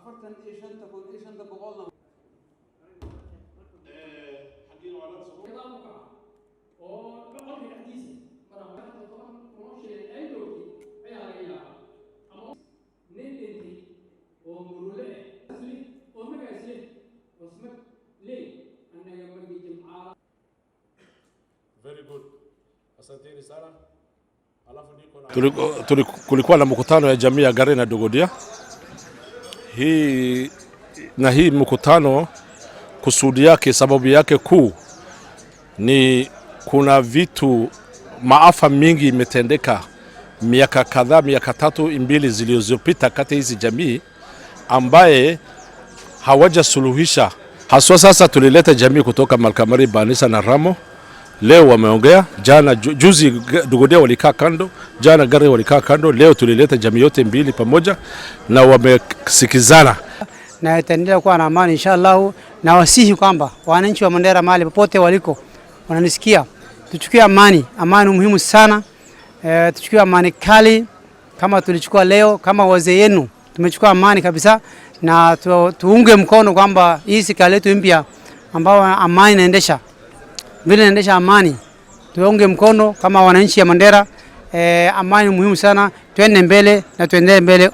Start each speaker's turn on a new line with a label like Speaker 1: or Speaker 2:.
Speaker 1: 45,500-na.
Speaker 2: Oo qolka dhexdiisa 10 shilin ay joogtay ayaa laga yaabaa, ama nin dhintay oo murule ah oo magaas leh wasmad ley annaga markii Jimcaala.
Speaker 3: Very good. Asanteni sana. Alafu niko na kulikuwa na mkutano ya jamii ya Gare na Dogodia. Hii na hii mkutano kusudi yake, sababu yake kuu ni kuna vitu maafa mingi imetendeka miaka kadhaa, miaka 3, 2 zilizopita kati hizi jamii ambaye hawajasuluhisha haswa. Sasa tulileta jamii kutoka Malkamari, Banisa na Ramo. Leo wameongea, jana juzi Dogodia walikaa kando, jana Gare walikaa kando. Leo tulileta jamii yote mbili pamoja na wamesikizana.
Speaker 4: Na itaendelea kuwa na amani inshallah, na wasihi kwamba wananchi wa Mandera mahali popote waliko wananisikia, tuchukue amani. Amani muhimu sana tuchukue amani kali kama tulichukua leo, kama wazee yenu tumechukua amani kabisa, na tuunge mkono kwamba hii serikali yetu mpya ambao amani inaendesha vile inaendesha amani, tuunge mkono kama wananchi ya Mandera. Amani muhimu sana, tuende mbele na tuendelee mbele.